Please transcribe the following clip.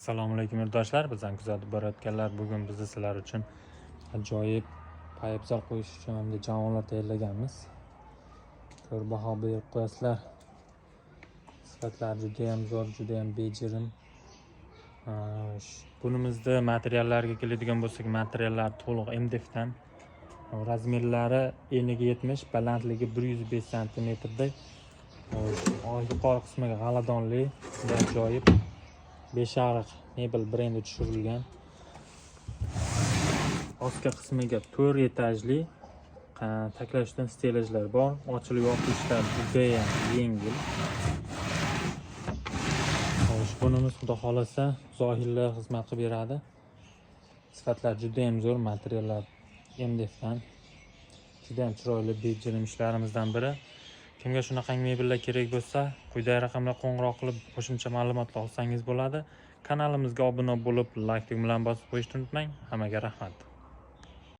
Assalomu alaykum, yurtdoshlar, bizani kuzatib borayotganlar. Bugun biz sizlar uchun ajoyib poyabzal qo'yish uchun hamda javonlar tayyorlaganmiz. Ko'rib, baho berib qo'yasizlar. Sifatlari judayam zo'r, judayam bejirim. Bunimizda materiallarga keladigan bo'lsak, materiallar to'liq MDFdan. Размер lari eniga 70, balandligi 105 santimetrda. Yuqori qismiga g'aladonli, juda ajoyib Beshariq mebel brendi tushirilgan. Ostki qismiga to'rt etajli taklashdan stellajlar bor. Ochilib yopilishlar judayam yengil. Xo'sh, bunimiz, xudo xohlasa, uzoq yillar xizmat qilib beradi. Sifatlari judayam zo'r, materiallar MDFdan. Judayam chiroyli, bejirim ishlarimizdan biri. Kimga shunaqangi mebellar kerak bo'lsa, quyidagi raqamga qo'ng'iroq qilib, qo'shimcha ma'lumotlar olsangiz bo'ladi. Kanalimizga obuna bo'lib, layk tugmalarini bosib qo'yishni unutmang. Hammaga rahmat.